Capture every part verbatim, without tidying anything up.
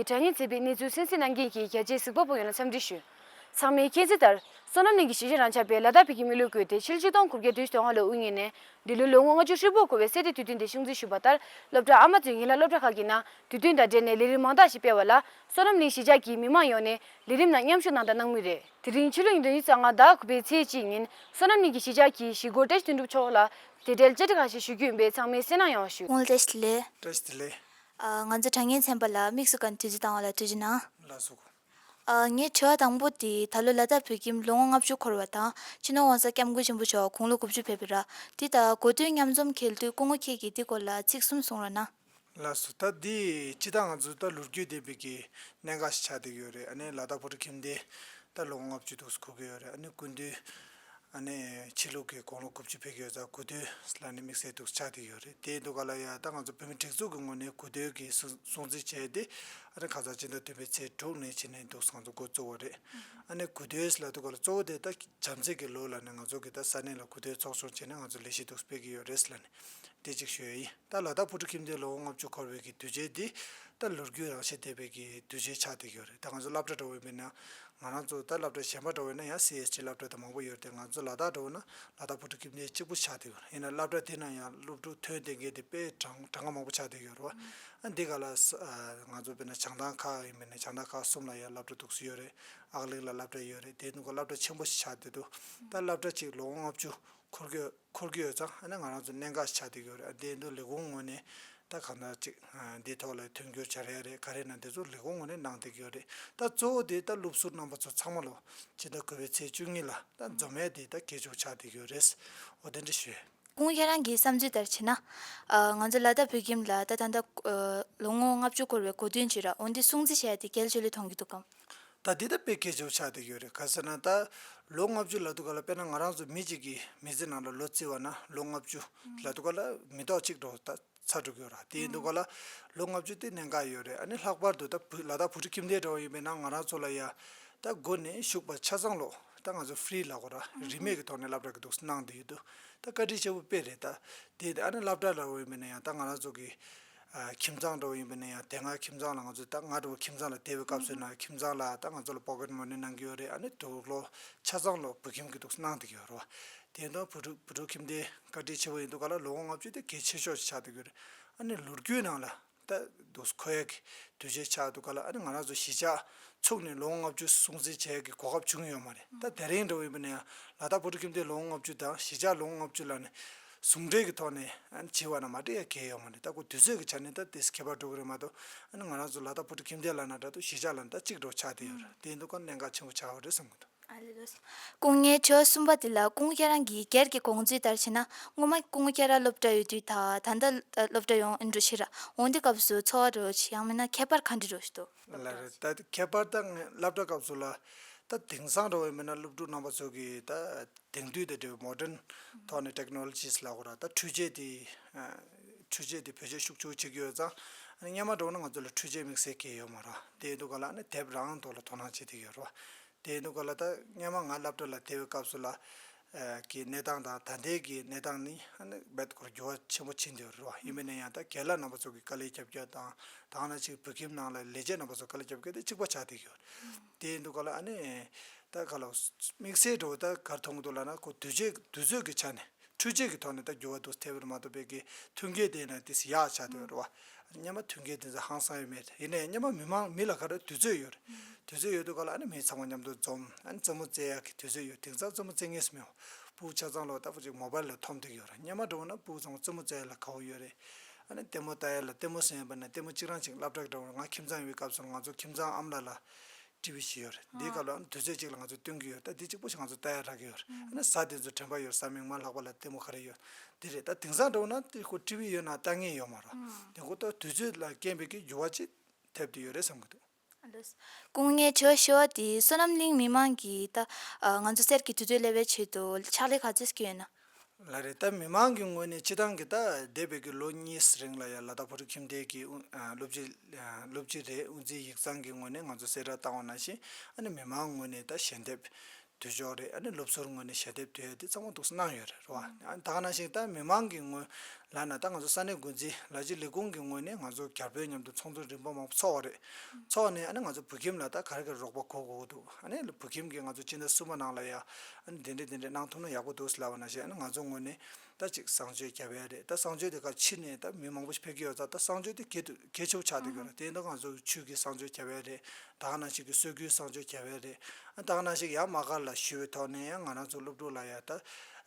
དྲ་བརྙན་བྱས་པའི་གནས་ཚུལ་གསན་གཟིགས་གནང་མཁན་གྱི་རྒྱ་ཆེའི་གཟིགས་པ་པོ་ཡོངས་ལ་འཚམས་འདྲི་ཞུ། ཚང་མས་མཁྱེན་གསལ་ལྟར། བསོད་ནམས་གླིང་གི་གཞིས་ཆགས་རང་ཆགས་པའི་ལ་དྭགས་བོད་ཀྱི་མི་ལུས་བཀོད་དེ་ཕྱི་ལོ་ཆིག་སྟོང་དགུ་བརྒྱ་བདུན་ཅུ་དོན་ལྔ་ལོའི་དབུ་བརྙེས་ནས་འདི་ལོའི་ལོ་ངོ་ལྔ་བཅུ་ཧྲིལ་པོ་འཁོར་བའི་གསེར་ཁྲིའི་དུས་སྟོན་དེ་སྲུང་བརྩི་ཞུས་པ་ལྟར། སློབ་གྲྭ་ཨ་མ་ཚོའི་ཡན་ལག་སློབ་གྲྭ་ཁག་གི་ནང་དུས་སྟོན་དང་འབྲེལ་ནས་ལས་རིམ་མང་དག་ཞིག་སྤེལ་བ་ལ། བསོད་ནམས་གླིང་གཞིས་ཆགས་ཀྱི་མི་མང་ཡོངས་ནས་ལས་རིམ་ནང་མཉམ་ཞུགས་གནང་དང་གནང་མུས་རེད། དེ་རིང་ཕྱི་ལོ་ཉིས་སྟོང་ཉི་ཤུ་རྩ་ལྔ་ཟླ་དགུ་པའི་ཚེས་གཅིག་ཉིན་བསོད་ནམས་གླིང་གི་གཞིས་ཆགས་ཀྱི་གཞིས་སྐོར་བཀྲ་ཤིས་དོན་གྲུབ་མཆོག་ལ་དེ་འབྲེལ་བཅར་འདྲི་ཁག་ཞིག་ཞུ་རྒྱུ་ཡིན་པས། ཚང་མས་གསན་གནང་ཡོང་བ་ཞུ། སྐུ་ངོ་བཀྲ་ཤིས་བདེ་ལེགས། བཀྲ་ཤིས་བདེ་ལེགས། ཨ། ང་ཚོ་དྲ་བརྙན་ཚན་པ་ལ་དམིགས་སུ་བཀར་ནས་དུས་ཚོད་བཏང་བ་ལ་ཐུགས་རྗེ་གནང་། ལགས་སོ། ཨ། ངའི་དྲི་བ་དང་པོ་དེ་ད་ལོ་ལ་དྭགས་བོད་ཁྱིམ་ལོ་ངོ་ལྔ་བཅུ་འཁོར་བ་དང་། སྤྱི་ནོར་༸གོང་ས་༸སྐྱབས་མགོན་ཆེན་པོ་མཆོག་དགུང་ལོ་དགུ་བཅུ་ཕེབས་པའི་ར། དེ་དང་གོ་སྟོན་མཉམ་འཛོམས་འཁེལ་དུས་སྐུ་ངོ་ཁྱེད་ཀྱིས་འདི་སྐོར་ལ་ཚིག་གསུམ་གསུང་རོགས་གནང་། ལགས་སོ། ད་འདི་སྤྱིར་བཏང་ང་ཚོ་ད་ལོ་རྒྱུས་ལྡན་པའི་གི་གནད་འགག་ཞིག་ཆགས་བསྡད་ཡོད་རེད། ཨ་ནི་ལ་དྭགས་བོད་ཕྲུག་ཁྱིམ་སྡེ་ད་ལོ་ངོ་ལྔ་བཅུ་འདུག་སེ་འཁོར་གི་ཡོད་རེད། ཨ་ནི་སྐུ་མདུན་ཨ་ནི་ཕྱི་ལུགས་ཀྱི་དགུང་ལོ་དགུ་བཅུ་ཕེབས་ཀྱི་ཡོད་ཙང་དགུང་སྟོན་ལ་ནི་དམིགས་བསལ་འདུག་སེ་ཆགས་བསྡད་ཡོད་རེད། དེ་འདུག་ག་ལ་ཡ་ད་ང་ཚོ་བོད་མི་སྒྲིག་འཛུགས་ཀྱི་ངོས་ནས་དགུང་སྟོན་གྱི་སྲུང་སྲུང་བརྩི་བྱས་ཏེ། ཨ་ནི་ཁ་སང་སྤྱི་ཟླ་བདུན་པའི་ཚེས་དྲུག་ནས་བྱས་ནས་འདུག་སེ་ང་ཚོ་འགོ་བཙུགས་པ་རེད། ཨ་ནི་དགུང་སྟོན་ལབ་དུས་ག་ལ་གཙོ་བོ་དེ་ད་བྱམས་བརྩེ་གི་ལོ་ལ་ནི་ང་ཚོ་གི་ད་ས་གནས་ལ་དགུང་སྟོན་ཚོགས་ཆུང་བྱས་ནས་ང་ཚོ་ལས་གཞི་འདུག་སེ་སྤེལ་གྱི་ཡོད་རེད་ལབ་ནས་དེ་གཅིག་ཞུ་ཡ་ཡིན། ད་ལ་དྭགས་བོད་ཕྲུག་ཁྱིམ་སྡེ་ལོ་ངོ་ལྔ་བཅུ་འཁོར་བའི་གི་དུས་ཆེན་འདི་ད་ལོ་རྒྱུས་རང་བཞིན་ལྡན་པའི་གི་དུས་ཆེན་ཆགས་བསྡད་ཀྱི་ཡོད་རེད། ད་ང་ཚོ་སློབ་གྲྭ་འདྲ་བོ་ཡིན་པ་ན་ང་རང་ཚོ་ད་སློབ་གྲྭ་གཞན་པ་འདྲ་བོ་ཡིན་ན་ཡང་སི་ཨེས་ཊི་སློབ་གྲྭ་དང་མང་པོ་ཡོད་རེད་དེ། ང་ཚོ་ལ་དྭགས་འདྲ་བོ་ན་ལ་དྭགས་བོད་ཕྲུག་ཁྱིམ་སྡེ་གཅིག་པུ་ཆགས་བསྡད་ཡོད་རེད། ཡིན་ན་སློབ་གྲྭ་དེ་ན་ཡང་སློབ་ཕྲུག་ཐོན་བསྡད་མཁན་དེ་དཔེ་གྲངས་གྲངས་ཀ་མང་པོ་ཆགས་བསྡད་ཡོད་རེད་བ། ཨ་འདི་ག་ལ་ས་ཨ་ང་ཚོ་དཔེར་ན་བྱང་ཐང་ཁག་ཡིན་པ་ན་བྱང་ཐང་ཁག་གསུམ་ལ་ཡང་སློབ་གྲྭ་འདུག་སེ་ཡོད་རེད། ཨག་གླིང་ལ་སློབ་གྲྭ་ཡོད་རེད། དེ་ནང་གི་སློབ་གྲྭ་ཆེན་པོ་ཞིག་ཆགས་བསྡད་འདུག་ད་སློབ་གྲྭ་གཅིག་ལོ་ངོ་ལྔ་བཅུ་འཁོར་གྱི་འཁོར་གྱི་ཡོད་ཙང་ཨ་ནི་ང་རང་ཚོ་གནད་འགག་ཆགས་བསྡད་ཡོད་རེད། དེ་འདུག་ལས་ཁུངས་ངོས་ནས་ད་གང་ལྟར་ཅིག་འདིའི་ཐོག་ལ་མཐུན་འགྱུར་བྱ་རེ་ཡ་རེད་ག་རེ་ན་འདི་ཚོ་ལས་ཁུངས་ངོས་ནས་གནང་བསྡད་ཀྱི་ཡོད་རེད། ད་གཙོ་བོ་དེ་ད་སློབ་ཟུར་རྣམ་པ་ཚོ་ཚང་མ་ལོ་སྤྱི་ཟླ་དགུ་པའི་ཚེས་བཅུ་གཉིས་ལ་ད་འཛོམས་ཡས་དེ་ད་གལ་ཆེ་བོ་ཆགས་བསྡད་ཀྱི་ཡོད་རེད། འོ་དེ་འདྲ་ཞུ། སྐུ་ངོ་ཁྱེད་རང་གི་བསམ་ཚུལ་ལྟར་བྱས་ན། ཨ། ང་ཚོ་ལ་དྭགས་བོད་ཁྱིམ་ལ་ད་ད་ལྟ་ཨ་ལོ་ངོ་ལྔ་བཅུ་འཁོར་བའི་གོ་སྟོན་ཅིག་ར་འོན་ཏེ་སྲུང་བརྩི་བྱས་ཏེ་གལ་ཆེ་ལོས་མཐོང་གི་འདུག་གམ། ད་འདི་ད་དཔེ་གལ་ཆེ་བོ་ཆགས་བསྡད་ཡོད་རེད། ག་ཟེར་ན་ད་ལོ་ལྔ་བཅུ་ལབ་དུས་ག་ལ་དཔེར་ན་ང་རང་ཚོ་མི་གཅིག་གི་མི་ཚེ་ནང་ལ་ལོ་བརྩི་བ་ན་ལོ་ལྔ་བཅུ་ལབ་དུས་ག་ལ་མི་ཐོག་གཅིག་འགྲོ་ད་ཚར་འགྲོ་གི་ཡོད་ར། དེ་ཡིན་དུས་ག་ལ་ལོ་ལྔ་བཅུ་དེ་གནད་འགག་ཡོད་རེད། ཨ་ནི་ལྷག་པར་དུ་ད་བུ་ལ་དྭགས་བོད་ཕྲུག་ཁྱིམ་སྡེ་འདྲ་བོ་ཡིན་པས་ན་ང་རང་ཚོ་ལ་ཡ་ད་འགོ་ནས་ཞུགས་པ་ཆ་ཚང་ལོ་ད་ང་ཚོ་ཧྥི་རི་ལབ་དགོས་ར་རིན་མེད་ཀྱི་ཐོག་ནས་སློབ་གྲྭ་གི་འདུག་སེ་གནང་བསྡད་ཡོད་འདུག་ད་བཀའ་དྲིན་ཆེ་བོ་དཔེ་རེད། ད་དེ་ཨ་ནི་སློབ་གྲྭ་འདྲ་བོ་ཡིན་པས་ན་ཡང་ད་ང་རང་ཚོ་གི་ཨ་ཁྱིམ་ཚང་འདྲ་བོ་ཡིན་པ་ན་ཡང་དེ་སྔ་ཁྱིམ་ཚང་ལ་ང་ཚོས་ད་སྔ་དྲོ་ཁྱིམ་ཚང་ལ་བསྡད་པའི་སྐབས་སུ་ན་ཁྱིམ་ཚང་ལ་ད་ང་ཚོ་ལ་པོ་ཀེཊ་མོ་ནི་གནང་གི་ཡོད་རེད། ཨ་ནི་དུག་ལོག་ཆ་ཚང་ལོ་བོད་ཁྱིམ་གྱི་འདུག་སེ་གནང་བསྡད་ཀྱི་ཡོད་རེད་བ། དེ་ཡིན་དུས་བོད་ཕྲུག་བོད་ཕྲུག་ཁྱིམ་སྡེ་བཀའ་དྲིན་ཆེ་བོ་ཡིན་དུས་ག་ལ་ལོ་ངོ་ལྔ་བཅུ་དེ་གལ་ཆེ་ཤོས་ཤིག་ཆགས་བསྡད་ཀྱི་ཡོད་རེད། ཨ་ནི་ལོ་རྒྱུས་ནང་ལ་ད་འདུག་སེ་འཁོད་ཡ་གི་དུས་ཆེན་ཆགས་འདུག་ག་ལ། ཨ་ནི་ང་རང་ཚོ་གཞིས་ཆགས་ཚུགས་ནས་ལོ་ངོ་ལྔ་བཅུ་སྲུང་བརྩི་བྱེད་ཡ་གི་གོ་སྐབས་བྱུང་ཡོད་མ་རེད། ད་དེ་རིང་འདྲ་བོ་ཡིན་པ་ན་ཡང་ལ་དྭགས་བོད་ཕྲུག་ཁྱིམ་སྡེ་ལོ་ངོ་ལྔ་བཅུ་དང་གཞིས་ཆགས་ལོ་ངོ་ལྔ་བཅུ་ལ་ནི་ཟུང་འབྲེལ་གྱི་ཐོག་ནས་ཨ་ནི་བྱེད་པ་ན་མ་འགྲིག་ཡ་གང་ཡང་ཡོད་མ་རེད། ད་ཁོ་དུས་ཚོད་ཀྱི་ཆ་ནས་ད་དེ་ཁྱད་པར་འགྲོ་གི་རེད་མ་གཏོགས། ཨ་ནི་ང་རང་ཚོ་ལ་དྭགས་བོད་ཕྲུག་ཁྱིམ་སྡེ་ལབ་ན་འདྲ་འདུག་གཞིས་ཆགས་ལབ་ན་ད་གཅིག་འདྲ་བོ་ཆགས་བསྡད་ཡོད་རེད། དེ་ཡིན་དུས་ཀ་གནད་འགག་ཆེན་པོ་ཆགས་ཡོད་རེད་བསམ་གྱི་འདུག་ཨ་ལེ་ལོས། སྐུ་ངོ་ངའི་དྲི་བ་གསུམ་པ་དེ་ལ་སྐུ་ངོ་ཁྱེད་རང་གིས་སྒེར་གྱི་དགོངས་ཚུལ་ལྟར་བྱས་ན་སྔོན་མ་སྐུ་ངོ་ཁྱེད་རང་སློབ་གྲྭ་ཡོད་དུས་ད་ད་ལྟ་སློབ་གྲྭ་ཡོང་ཨེ་འགྲོ་ཤི་ར་འོན་ཏེ་སྐབས་སུ་ཚོར་བ་འདྲ་བོ་ཅིག་ཡང་མིན་ན་ཁྱད་པར་ག་འདྲ་འདྲ་བོ་ཞིག་འདུག་ལ་རེད། ད་ཁྱད་པར་ད་ངས་སློབ་གྲྭ་སྐབས་སུ་ལ་ད་དེང་སང་འདྲ་བོ་ཡིན་པ་ན་སློབ་ཕྲུག་རྣམ་པ་ཚོ་གིས་ད་དེང་དུས་དང་འབྲེལ་བའི་མོ་ཌན་ཐོག་ནས་ཊེག་ནོ་ལོ་ཇིས་ལབ་དགོས་ར། ད་འཕྲུལ་ཆས་དེ་འཕྲུལ་ཆས་དེ་བེད་སྤྱོད་ཤུགས་ཆེ་བྱེད་ཀྱི་ཡོད་ཙང་། ཨ་ནི་སྔོན་མ་འདྲ་བོ་ན་ང་ཚོ་ལ་འཕྲུལ་ཆས་དམིགས་བསལ་གང་ཡང་ཡོད་མ་རེད། དེ་ཡིན་དུས་ག་ལ་ཨ་ནི་དེབ་རང་ཐོག་ལ་དོ་སྣང་བྱེད་བསྡད་ཀྱི་ཡོད་རེད་བ། དེ་ཡིན་དུས་ག་ལ་ད་སྔོན་མ་ང་སློབ་གྲྭ་ལ་བསྡད་པའི་སྐབས་སུ་ལ་ཨ་གི་གནས་སྟངས་དང་ད་ལྟའི་གི་གནས་སྟངས་ནི་ཨ་ནི་རྦད་དེ་ཁོ་རང་འགྱུར་བ་ཆེན་པོ་ཕྱིན་བསྡད་ཡོད་རེད་བ། ཡིན་པས་ན་ཡང་ད་རྒན་ལགས་རྣམ་པ་ཚོ་གིས་དཀའ་ལས་རྒྱབ་རྒྱུ་དང་། ད་ག་ནང་བཞིན་བོད་ཁྱིམ་ནང་ལ་ལས་བྱེད་རྣམ་པ་ཚོ་དཀའ་ལས་རྒྱབ་རྒྱུ་དེ་གཅིག་པ་ཆགས་བསྡད་ཀྱི་ཡོད་རེད། དེ་ཡིན་དུས་ག་ལ་ཨ་ནི་ད་ག་ལ་དམིགས་བསལ་འདྲ་བོ་ད་ག་རེ་མཐོང་གི་འདུག་ལབ་ན་ཁོ་དུས་ཚོད་དུས་ཚོད་ཀྱི་ཆ་ནས་འཕྲུལ་ཆས་ཀྱི་ཐོག་ནས་ད་འགྱུར་བ་འདུག་ཐེབས་པ་རེད་མ་གཏོགས་པའི་གི་མཐུན་རྐྱེན་དེ་ན་དེ་ཡག་ཆགས་བསྡད་ཡོད་རེད་བ། སྔོན་མ་མཐུན་རྐྱེན་དེ་ཚོ་ཧང་སང་ཡོད་མེད། ཡིན་ནའི་སྔོན་མ་མི་མང་མི་ལ་ག་རེ་དུས་ཚོད་ཡོད་རེད། དུས་ཚོད་ཡོད་དུས་ག་ལ་ཨ་ནི་མི་ཚང་མ་མཉམ་དུ་འཛོམས། ཨ་ནི་རྩེད་མོ་རྩེ་ཡག་གི་དུས་ཚོད་ཡོད། དེང་སང་རྩེད་མོ་རྩེ་མཁན་སུ་མེད། ཕྲུ་གུ་ཆ་ཚང་ལོ་ད་ཕལ་ཆེར་མོ་བཱའིལ་ལ་འཐོམས་བསྡད་ཀྱི་ཡོད་རེད། སྔོན་མ་འདྲ་བོ་ན་ཕྲུ་གུ་ཚང་མ་རྩེད་མོ་རྩེ་ཡག་ལ་དགའ་བོ་ཡོད་རེད། ཨ་ནི་ལྟད་མོ་ལྟ་ཡག་ལ་ལྟད་མོ་ཟེར་ཡག་པ་ན་ལྟད་མོ་གཅིག་རང་གཅིག་སློབ་གྲྭ་འདྲ་བོ་ང་ཁྱིམ་ཚང་ཡོད་པའི་སྐབས་སུ་ང་ཚོ་ཁྱིམ་ཚང་ཨ་མ་ལགས་ལ་ཊི་ཝི་ཞིག་ཡོད་རེད། འདིའི་སྐབས་ལ་ཨ་ནི་དུས་ཚོད་གཅིག་ལ་ང་ཚོ་སྟོན་གྱི་ཡོད། ད་འདི་གཅིག་པོ་ཞིག་ང་ཚོ་ལྟ་ཡག་རག་གི་ཡོད་རེད། ཨ་ནི་གཟའ་དེ་ཚོ་དྲན་པ་ཡོད། གཟའ་མིག་དམར་ལྷག་པ་ལ་ལྟད་མོ་ག་རེ་ཡོད་འདི་རེད། ད་དེང་སང་འདྲ་བོ་ན་དེ་ཁོ་ཊི་ཝི་ཡོད་ན་ལྟ་མཁན་ཡོད་མ་རེད། དེ་ཁོ་ད་དུས་ཚོད་ལ་རྐྱེན་པས་ཀྱི་འགྱུར་བ་ཅིག་ཐེབས་བསྡད་ཡོད་རེད་བསམ་གྱི་འདུག་ལགས། སྐུ་ངོ་ངའི་དྲི་བ་བཞི་པ་དེ་བསོད་ནམས་གླིང་མི་མང་གིས་ད་ང་ཚོ་གསེར་གྱི་དུས་ཚོད་སླེབས་པའི་ཆེད་དུ་ཕྱག་ལས་ག་ཚོད་བསྐྱོན་ཡོད་ན། ལགས་རེད། ད་མི་མང་གི་ངོས་ནས་སྤྱིར་བཏང་གི་ད་འདས་པའི་གི་ལོ་གཉིས་རིང་ལ་ཡང་ལ་དྭགས་བོད་ཕྲུག་ཁྱིམ་སྡེ་གི་དབུ་སློབ་སྤྱི་སློབ་སྤྱི་རེད། དབུ་འཛིན་ཡིག་ཚང་གི་ངོས་ནས་ང་ཚོ་གསལ་བསྒྲགས་བཏང་བ་ནང་བཞིན་ཨ་ནི་མི་མང་ངོས་ནས་ད་ཞལ་འདེབས་དུས་ཆོག་རེད། ཨ་ནི་སློབ་ཟུར་ངོས་ནས་ཞལ་འདེབས་དུས་ཡ་དེ་ཚང་མ་འདུག་སེ་གནང་ཡོད་རེད་བ། ཨ་ནི་ད་ག་ནང་བཞིན་ད་མི་མང་གི་ངོས་ ལབ་ན་ད་ང་ཚོ་ས་གནས་འགོ་འཛིན་ལས་བྱེད་ལས་ཁུངས་ཀྱི་ངོས་ནས་ང་ཚོ་རྒྱ་བོད་མཉམ་དུ་ཚོགས་འདུ་རིམ་པ་མང་པོ་ཚོགས་པ་རེད། ཚོགས་ནས་ཨ་ནི་ང་ཚོ་བོད་ཁྱིམ་ལ་ད་ག་རེ་ག་རེ་རོགས་པ་དགོས་དགོས་འདུག་ཨ་ནི་བོད་ཁྱིམ་གྱིས་ང་ཚོ་སྤྱི་ཟླ་གསུམ་པ་ནང་ལ་ཡ་ཨ་ནི་དེ་འདྲས་དེ་འདྲས་གནང་ཐུབ་ན་ཡག་པོ་འདུག་ཟེར་ལབ་པ་ནང་བཞིན་ཨ་ནི་ང་ཚོ་ངོས་ནས་ད་ཅིག་གསང་སྤྱོད་བརྒྱབ་ཡ་རེད། ད་གསང་སྤྱོད་དེ་ག་ཕྱིར་ནས་ད་མི་མང་པོ་ཞིག་ཕེབས་ཀྱི་ཡོད་ཙང་ད་གསང་སྤྱོད་དེ་གལ་དུ་གལ་ཆེ་བོ་ཆགས་བསྡད་ཀྱི་ཡོད་རེད། དེ་ཡིན་དུས་ང་ཚོ་ཆོས་ཀྱི་གསང་སྤྱོད་བརྒྱབ་ཡ་རེད། ད་ག་ནང་བཞིན་གྱི་སྲོལ་རྒྱུན་གསང་སྤྱོད་བརྒྱབ་ཡ་རེད། ཨ་ད་ག་ནང་བཞིན་ཡང་མ་ག་ལ་ཞུ་བའི་ཐོག་ནས་ཡང་ང་རང་ཚོ་སློབ་ཕྲུག་ལ་ཡ་ད་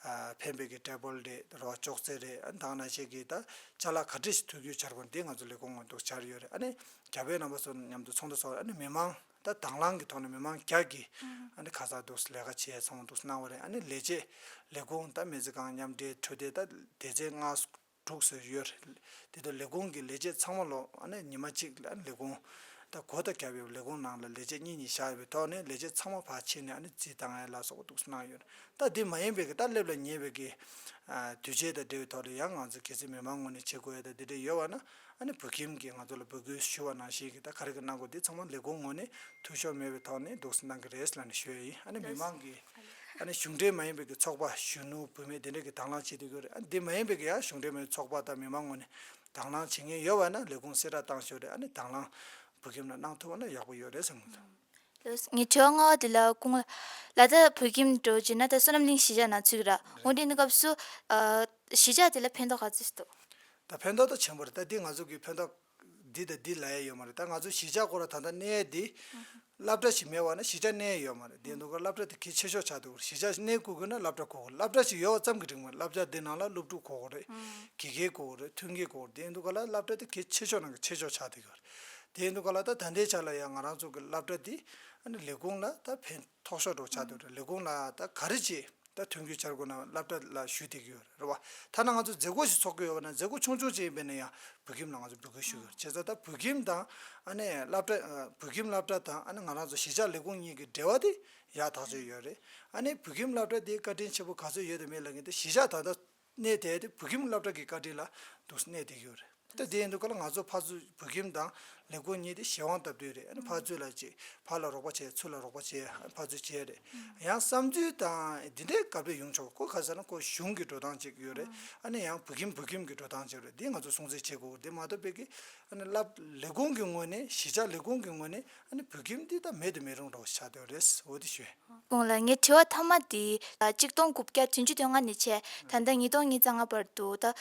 ཨ་ཕན་པའི་གི་ཊེ་བལ་རེད། རོགས་ཅོག་ཙེ་རེད། ཨ་ད་ག་ནང་བཞིན་གྱི་ད་ཅ་ལག་ག་འདྲས་ཤིག་མཐུན་འགྱུར་བྱ་དགོས་འདི་ང་ཚོ་ལས་ཁུངས་ངོས་འདུག་བྱར་ཡོད་རེད། ཨ་ནི་རྒྱ་བོད་རྣམ་པ་ཚོ་མཉམ་དུ་ཚོགས་འདུ་ཚོགས་ཨ་ནི་མི་མང་ད་དང་བླངས་ཀྱི་ཐོག་ནས་མི་མང་བརྒྱ་གིས་ཨ་ནི་ཁ་ཚ་འདུག་ལས་ཀ་བྱས་ཚང་མ་འདུག་གནང་བ་རེད། ཨ་ནི་ལས་བྱེད་ལས་ཁུངས་ད་སྨན་རྩིས་ཁང་མཉམ་འབྲེལ་འཕྲོད་བསྟེན་ད་སྡེ་ཚན་ལྔ་དྲུག་ཙམ་ཡོད་རེད། དེ་དུ་ལས་ཁུངས་ཀྱི་ལས་བྱེད་ཚང་མ་ལོ་ཨ་ནི་ཉི་མ་གཅིག་ལ་ལས་ཁུངས་ད་སྒོ་ད་བརྒྱབ་ཡོད། ལས་ཁུངས་ནང་ལ་ལས་བྱེད་གཉིས་གཉིས་བཞག་ཡོད་པའི་ཐོག་ནས་ལས་བྱེད་ཚང་མ་ཕར་ཕྱིན་ནས་ཨ་ནི་རྩིས་བཏང་ཡ་ལ་སོགས་པ་འདུག་གནང་ཡོད་རེད། ད་འདི་མ་ཡིན་པའི་གི་ད་སླེབས་ལ་ཉེ་བའི་གི་ཨ་དུས་ཆེན་དང་འབྲེལ་བའི་ཐོག་ལ་ཡང་ང་ཚོ་གལ་སྲིད་མི་མང་ངོས་ནས་བྱེད་དགོས་ཡ་ད་འདི་འདྲ་ཡོད་པ་ན་ཨ་ནི་བོད་ཁྱིམ་གྱིས་ང་ཚོ་ལ་འབོད་སྐུལ་ཞུ་བ་ནང་བཞིན་གི་ད་ག་རེ་གི་གནང་དགོས་འདི་ཚང་མ་ལས་ཁུངས་ངོས་ནས་འཐུས་ཤོར་མེད་པའི་ཐོག་ནས་འདུག་སེ་གནང་གི་རེད་ལབ་ནས་ཞུ་ཡ་ཡིན། ཨ་ནི་མི་མང་གི་ཨ་ནི་གཞུང་འབྲེལ་མ་ཡིན་པའི་གི་ཚོགས་པ་གཞོན་ནུ་བུད་མེད་དེ་འདྲ་གི་དང་བླངས་བྱེད་དུས་ཀྱི་རེད། ཨ་ནི་འདི་མ་ཡིན་པའི་གི་ཡང་གཞུང་འབྲེལ་མ་ཡིན་ཚོགས་པ་དང་མི་མང་ངོས་ནས་དང་བླངས་བྱེད་མཁན་ཡོད་པ་ན་ལས་ཁུངས་གསལ་བསྒྲགས་བཏང་ཞོར་རེད། ཨ་ནི་དང་བླངས་བོད་ཁྱིམ་ལ་གནང་ཐུབ་པ་ན་ཡག་པོ་ཡོད་རེད་བསམ་གྱི་འདུག་ལགས། ངའི་དྲི་བ་ལྔ་པ་དེ་ལ་སྐུ་ངོ་ལ་ད་བོད་ཁྱིམ་འགྲོ་བྱས་ན་ད་བསོད་ནམས་གླིང་གཞིས་ཆགས་ནང་ཚུད་ཀྱི་ར། འོ་འདི་འདི་སྐབས་སུ་ཨ་གཞིས་ཆགས་དེ་ལ་ཕན་ཐོགས་ག་ཚོད་ཅིག་འདུག་ད་ཕན་ཐོགས་ད་ཆེན་པོ་རེད། ད་འདི་ང་ཚོ་གི་ཕན་ཐོགས་འདི་དང་འདི་ལབ་ཡ་ཡོད་མ་རེད། ད་ང་ཚོ་གཞིས་ཆགས་སྐོར་ལ་ད་ལྟ་གནས་འདི་སློབ་གྲྭ་ཞིག་མེད་པ་ན་གཞིས་ཆགས་གནས་ཡ་ཡོད་མ་རེད། དེ་འདུག་ག་སློབ་གྲྭ་དེ་གལ་ཆེ་ཤོས་ཆགས་འདུག་གཞིས་ཆགས་གནས་དགོས་ཀྱི་ན་སློབ་གྲྭ་དགོས། སློབ་གྲྭ་ཞིག་ཡོད་པ་ཙམ་གྱིས་འགྲིག་མ་རེད། སློབ་གྲྭ་འདི་ནང་ལ་སློབ་ཕྲུག་དགོས་ཀྱི་རེད། དགེ་རྒན་དགོས་ཀྱི་རེད། མཐུན་རྐྱེན་དགོས་ཀྱི་རེད། དེ་འདུག་ག་ལ་སློབ་གྲྭ་དེ་གལ་ཆེ་ཤོས་ནང་གི་ཆེ་ཤོས་ཆགས་བསྡད་ཀྱི་ཡོད་རེད། དེ་འདུག་ག་ལ་ད་ད་ལྟའི་ཆ་ལ་ཡང་ང་རང་ཚོ་གི་སློབ་གྲྭ་འདི་ཨ་ནི་ལས་ཁུངས་ལ་ད་ཕན་ཐོགས་ཤོས་འདྲ་བོ་ཆགས་བསྡད་ཀྱི་རེད། ལས་ཁུངས་ལ་ད་ག་རེ་བྱེད་ད་མཐུན་འགྱུར་བྱ་དགོས་ན་སློབ་གྲྭ་ལ་ཞུ་བསྡད་ཀྱི་ཡོད་རེད་བ། ཐ་ན་ང་ཚོ་མཛད་སྒོ་ཞིག་ཚོགས་ཀྱི་ཡོད་པ་ན་མཛད་སྒོ་ཆུང་ཆུང་ཅིག་ཡིན་པ་ན་ཡང་བོད་ཁྱིམ་ལ་ང་ཚོ་འབོད་སྐུལ་ཞུ་གི་ཡོད་རེད། བྱས་ཙང་ད་བོད་ཁྱིམ་དང་ཨ་ནི་སློབ་གྲྭ་བོད་ཁྱིམ་སློབ་གྲྭ་དང་ཨ་ནི་ང་རང་ཚོ་གཞིས་ཆགས་ལས་ཁུངས་གཉིས་ཀྱི་འབྲེལ་བ་དེ་ཡག་ཐག་ཆོད་ཡོད་རེད། ཨ་ནི་བོད་ཁྱིམ་སློབ་གྲྭ་དེའི་བཀའ་དྲིན་ཆེན་པོ་ག་ཚོད་ཡོད་དམ་མེད་ལབ་མཁན་དེ་གཞིས་ཆགས་ད་ལྟ་གནས་བསྡད་དེ་བོད་ཁྱིམ་སློབ་གྲྭ་གི་བཀའ་དྲིན་ལ་འདུག་གནས་བསྡད་ཀྱི་ཡོད་རེད། ད་དེ་ཡིན་དུས་ག་ལ་ང་ཚོ་ཕར་ཚུར་བོད་ཁྱིམ་དང་ལས་ཁུངས་གཉིས་དེ་གཞན་དབང་སྟབས་བསྟུན་རེད། ཨ་ནི་ཕར་ཚུར་ལ་ཅིག་ཕར་ལ་རོགས་པ་བྱས་ཚུར་ལ་རོགས་པ་བྱས་ཕར་ཚུར་བྱས་རེད། ཡང་བསམ་ཚུལ་དང་འདི་འདྲའི་ག་པས་ཡོང་ཆོག་ཁོ་ག་ཟེར་ན་ཁོ་གཞུང་གི་འགྲོ་སྟངས་ཅིག་ཡོད་རེད། ཨ་ནི་ཡང་བོད་ཁྱིམ་བོད་ཁྱིམ་གྱི་འགྲོ་སྟངས་ཅིག་ཡོད་རེད། འདི་ང་ཚོ་སྲུང་བརྩི་བྱེད་དགོས་འདི་མ་གཏོགས་པའི་གི་ཨ་ནི་སློབ་ལས་ཁུངས་ཀྱི་ངོས་ནས་གཞིས་ཆགས་ལས་ཁུངས་ཀྱི་ངོས་ནས་ཨ་ནི་བོད་ཁྱིམ་འདི་ད་མེད་དུ་མི་རུང་འདྲ་བོ་ཆགས་བསྡད་རེད་འོ་དེ་ཞུ། གོང་ལ་ངའི་དྲི་བ་མཐའ་མ་དེ་གཅིག་སྟོང་དགུ་བརྒྱ་བདུན་ཅུ་དོན་ལྔ་ནས་བྱས་ད་ལྟ་ཉིས་སྟོང་ཉི་ཤུ་རྩ་ལྔ་བར་དུ་ད་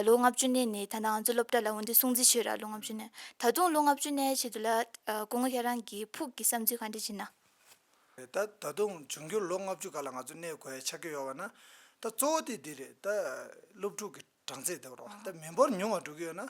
ལོ་ལྔ་བཅུ་གནས་ནས་ད་ལྟ་ང་ཚོ་སློབ་གྲྭ་ལ་འོན་ཏེ་སྲུང་བརྩི་ཞུས་ར་ལོ་ལྔ་བཅུ་གནས། ད་དུང་ལོ་ལྔ་བཅུ་གནས་ཆེད་དུ་ལ་སྐུ་ངོ་ཁྱེད་རང་གི་ཕུགས་ཀྱི་བསམ་ཚུལ་ག་འདྲ་ཅིག་ན། ད་ད་དུང་འབྱུང་འགྱུར་ལོ་ལྔ་བཅུ་སྒང་ལ་ང་ཚོ་གནས་དགོས་ཡ་ཆགས་ཀྱི་ཡོད་པ་ན་ད་གཙོ་བོ་དེ་འདི་རེད། ད་སློབ་ཕྲུག་གི་གྲངས་ཚད་དེ་རོ་ད་མི་འབོར་ཉུང་བ་འགྲོ་གི་ཡོད་ན།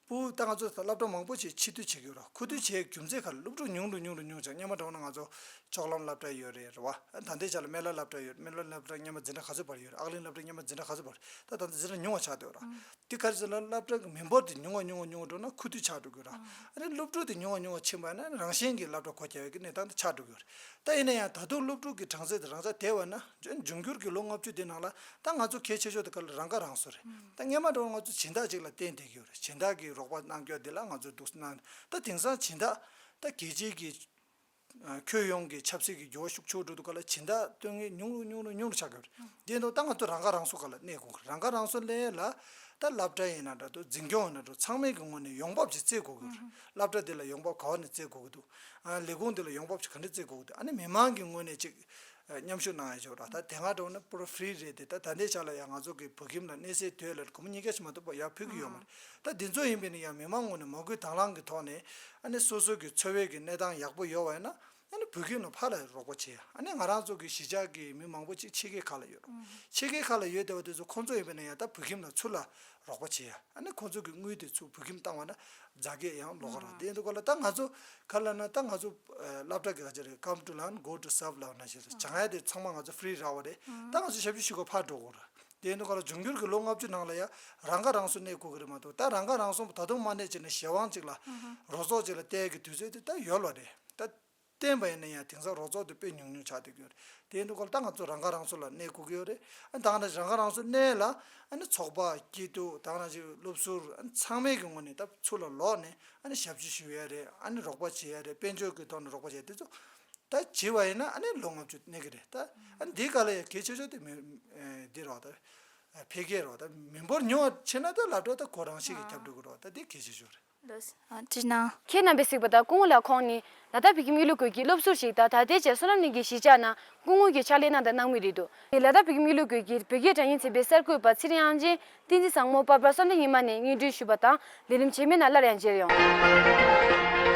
སྤུ་ད་ང་ཚོ་ད་སློབ་གྲྭ་མང་པོ་ཞིག་ཕྱིར་བསྡུ་བྱེད་ཀྱི་ཡོད་ར། ཁུ་བསྡུ་བྱེད་རྒྱུ་མཚན་ག་རེ། སློབ་ཕྲུག་ཉུང་རུ་ཉུང་རུ་ཉུང་ཆགས། སྔོན་མ་འདྲ་བོ་ན་ང་ཚོ་ལྕོག་ལམ་སློབ་གྲྭ་ཡོད་རེད་རེད་བ། ད་ལྟའི་ཆ་ལ་སྨན་བླ་སློབ་གྲྭ་ཡོད། སྨན་བླ་སློབ་གྲྭ་སྔོན་མ་འཛིན་གྲྭ་ག་ཚོད་བར་ཡོད་རེད། ཨག་གླིང་སློབ་གྲྭ་སྔོན་མ་འཛིན་གྲྭ་ག་ཚོད་བར་རེད། ད་ད་ལྟ་འཛིན་གྲྭ་ཉུང་བ་ཆགས་བསྡད་ཡོད་ར། འདི་ག་རེ་ཟེར་ན་སློབ་གྲྭ་གི་མི་འབོར་དེ་ཉུང་བ་ཉུང་བ་ཉུང་བ་འགྲོ་ན་ཁུ་བསྡུ་ཆགས་འགྲོ་གི་ཡོད་ར། ཨ་ནི་སློབ་ཕྲུག་དེ་ཉུང་བ་ཉུང་བ་ཕྱིན་པ་ཡིན་ན་རང་བཞིན་གྱིས་སློབ་གྲྭ་སྒོ་རྒྱག་ཡག་གི་གནས་སྟངས་དེ་ཆགས་འགྲོ་གི་ཡོད་རེད། ད་ཡིན་ན་ཡང་ད་དུང་སློབ་ཕྲུག་གི་གྲངས་ཚད་དེ་རང་འཇགས་བསྡད་པ་ན་འབྱུང་འགྱུར་གྱི་ལོ་ལྔ་བཅུ་དེ་ནང་ལ་ད་ང་ཚོ་གལ་ཆེ་ཤོས་དེ་ག་ལ་རང་ཁ་རང་གསོ་རེད། ད་སྔོན་མ་འདྲ་བོ་ང་ཚོ་སྦྱིན་བདག་ཅིག་ལ་བརྟེན་བསྡད་ཀྱི་ཡོད་རེད། སྦྱིན་བདག་གིས་རོགས་པ་གནང་རྒྱུ་དེ་ལ་ང་ཚོས་འདུག་སེ་གནང་། ད་དེང་སང་སྦྱིན་བདག་ད་རྒྱལ་སྤྱིའི་གི་ཁྱོན་ཡོངས་ཀྱི་ཆབ་སྲིད་ཀྱི་འགྱུར་བ་ཤུགས་ཆེ་འགྲོ་དུས་ག་ལ་སྦྱིན་བདག་བཏོན་མཁན་ཉུང་རུ་ཉུང་རུ་ཉུང་རུ་ཆགས་ཀྱི་ཡོད་རེད། དེ་ཡིན་དུས་ད་ང་ཚོ་རང་ཁ་རང་གསོ་སྒང་ལ་གནས་དགོས་ཀྱི་རེད། རང་ཁ་རང་གསོ་གནས་ལ་ད་སློབ་གྲྭ་ཡིན་ན་འདྲ་འདུག་འཛིན་སྐྱོང་ཡིན་ན་འདྲ་འདུག་ཚང་མའི་གི་ངོས་ནས་ཡོང་འབབ་ཅིག་བཙལ་དགོས་ཀྱི་ཡོད་རེད། སློབ་གྲྭ་འདི་ལ་ཡོང་འབབ་ག་བ་ནས་བཙལ་དགོས་ཀྱི་འདུག་ཨ་ལས་ཁུངས་འདི་ལ་ཡོང་འབབ་ཅིག་ག་འདྲ་བཙལ་དགོས་ཀྱི་འདུག་ཨ་ནི་མི་མང་གི་ངོས་ནས་ཅིག་མཉམ་ཞུགས་གནང་ཡ་ཆོག་ར། ད་དེ་སྔ་འདྲ་བོ་ན་པུ་ར་ཧྥི་རི་རེད་དེ། ད་ད་ལྟའི་ཆ་ལ་ཡང་ང་ཚོ་གི་བོད་ཁྱིམ་ལ་གནས་སའི་དུས་ལ་སྒོར་མོ་ཉིས་བརྒྱ་ཞིག་མ་གཏོགས་ཡར་ཕུལ་གྱི་ཡོད་མ་རེད། ད་འདི་ཚོ་ཡིན་པས་ན་ཡང་མི་མང་ངོས་ནས་མ་དགོས་དང་བླངས་ཀྱི་ཐོག་ནས་ཨ་ནི་སོ་སོ་གི་འཚོ་བའི་གི་གནས་སྟངས་ཡག་པོ་ཡོད་པ་ཡིན་ན། ཨ་ནི་བོད་ཁྱིམ་ལ་ཕར་ལ་རོགས་པ་བྱེད་ཡ། ཨ་ནི་ང་རང་ཚོ་གི་གཞིས་ཆགས་ཀྱི་མི་མང་པོ་ཅིག་ཕྱི་རྒྱལ་ཁག་ལ་ཡོད་རེད། ཕྱི་རྒྱལ་ཁག་ལ་ཡོད་བསྡད་པ་དེ་ཚོ་ཁོང་ཚོ་ཡིན་པས་ན་ཡང་ད་བོད་ཁྱིམ་ལ་ཚུར་ལ་རོགས་པ་བྱེད་ཡ། ཨ་ནི་ཁོང་ཚོ་གི་དངུལ་དེ་ཚུར་བོད་ཁྱིམ་བཏང་བ་ན་རྫ་སྐྱེད་ཡང་ལོག་གི་རེད། དེ་ཡིན་དུས་ག་ལ་ད་ང་ཚོ་ག་ལ་ན་ད་ང་ཚོ་སློབ་གྲྭ་གི་ག་ཅི་རེད། Come to learn, go to serve ལབ་ན་ཞིག་རེད། སྦྱང་ཡ་དེ་ཚང་མ་ང་ཚོ་ཧྥི་རི་རག་པ་རེད། ད་ང་ཚོ་ཞབས་ཞུ་ཞུ་དགོས་ཕར་འགྲོ་དགོས་རེད། དེ་ཡིན་དུས་ག་ལ་འབྱུང་འགྱུར་གྱི་ལོ་ལྔ་བཅུ་ནང་ལ་ཡ་རང་ཁ་རང་གསོ་གནས་དགོས་ཀྱི་རེད་མ་གཏོགས། ད་རང་ཁ་རང་གསོ་ད་དུང་མ་གནས་བྱས་ན་གཞན་དབང་ཅིག་ལ་རོགས་ཚོགས་ཅིག་ལ་བལྟ་ཡ་གི་དུས་ཚོད་དེ་ད་ཡོལ་བ་རེད། ད་བརྟེན་པ་ཡིན་ན་ཡང་དེང་སང་རོགས་ཚོགས་དེ་དཔེ་ཉུང་ཉུང་ཆགས་བསྡད་ཀྱི་ཡོད་རེད། དེ་ཡིན་དུས་ག་ལ་ད་ང་ཚོ་རང་ཁ་རང་གསོ་ལ་གནས་དགོས་ཀྱི་ཡོད་རེད། ཨ་ད་ང་རང་ཁ་རང་གསོ་གནས་ལ་ཨ་ནི་ཚོགས་པ་སྐྱིད་སྡུག་ད་ང་རང་ཅིག་སློབ་ཟུར་ཨ་ནི་ཚང་མའི་གི་ངོས་ནས་ད་ཚུར་ལ་ལོག་ནས་ཨ་ནི་ཞབས་ཕྱི་ཞུ་ཡ་རེད། ཨ་ནི་རོགས་པ་བྱེད་ཡ་རེད། དཔལ་འབྱོར་གི་ཐོག་ནས་རོགས་པ་བྱེད་ཡ་དེ་ཚོ་ད་བྱེད་པ་ཡིན་ན་ཨ་ནི་ལོ་ལྔ་བཅུ་གནས་ཀྱི་རེད། ད་ཨ་ནི་འདི་ག་ལ་ཡ་གལ་ཆེ་ཤོས་དེ་མི་འདི་རོགས་ད་ འཕེལ་རྒྱས་རོ་ད་མི་འབོར་ཉུང་བ་ཆེ་ན་ད་སློབ་གྲྭ་ད་ཁོ་རང་ཞིག་གི་ཁྱབ་འགྲོ་གི་རོ་ད་དེ་གལ་ཆེ་ཤོས་རེད། ལོས། ཨ། བཀྲིས་གནང་། ཁྱེད་རྣམ་པས་གཟིགས་པ་ལྟར་སྐུ་ངོ་ལགས་ཁོང་ནི་ལ་དྭགས་བོད་ཁྱིམ་དངོས་ལུགས་ཁུལ་གྱི་སློབ་ཟུར་ཞིག་དང་ད་ལྟའི་ཆར་བསོད་ནམས་གླིང་གི་གཞིས་ཆགས་ནང་སྐུ་ངོ་གི་ཕྱག་ལས་གནང་དང་གནང་མུས་རེད་འདུག་ལ་དྭགས་བོད་ཁྱིམ་དངོས་ལུགས་ཁུལ་གྱི་བོད་སྐད་སྒྲ་སྙན་ཚན་པའི་གསར་འགོད་པ་ཚེ་རིང་དབྱངས་ཅན་བསྟན་འཛིན་བཟང་མོ་པར་པར་བསམ་གྲུབ་ཉི་མ་ནས་སྙན་སྒྲོན་ཞུས་པ་དང་ལས་རིམ་རྗེས་མའི་ནང་སླར་ཡང་མཇལ་ཡོང་།